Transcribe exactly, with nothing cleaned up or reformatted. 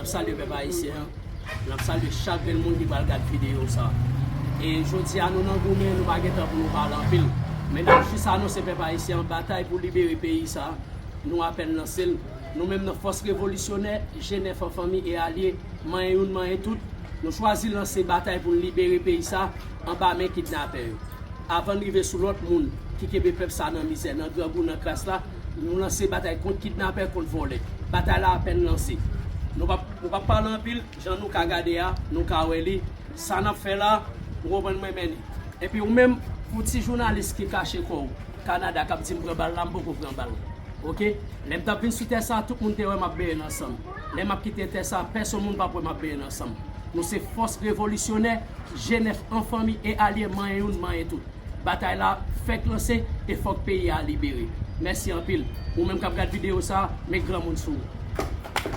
Salye pèp ayisyen an. N ap salye chak grenn moun ki pral gad videyo sa. E jodi a nou nan goumen, nou pa gen tan pou nou pale anpil. Men n ap jis anonse pèp ayisyen an batay pou libere peyi sa. Nou apèn lanse l. Nou menm nan Fòs Revolisyonè, G nèf an fanmi e alye, manyen youn, manyen tout, nou chwazi lanse batay pou n libere peyi sa anba men kidnapè yo. Avan n rive sou lòt moun ki kenbe pèp sa nan mizè, nan grangou, nan kras la, nou lanse batay kont kidnapè, kont vòlè. Batay la apèn lanse. Nou p ap, nou p ap pale anpil, jan nou ka gade a, nou ka wè li. Sa n ap fè la, ou konprann, mwen mennen. Epi ou menm, pou ti jounalis ki kache kò w Kanada k ap di m pran bal la, m poko pran bal. Oke? Lè m t ap vin sou tè sa, tout moun te wè m ap benyen ansanm. Lè m ap kite tè sa, pèsonn moun p ap wè m ap benyen ansanm. Nou se Fòs Revolisyonè, G nèf an fanmi e alye, manyen youn, manyen tout. Batay la fèk lanse e fòk peyi a libere. Mèsi anpil. Ou menm k ap gad videyo sa, met granmoun sou ou.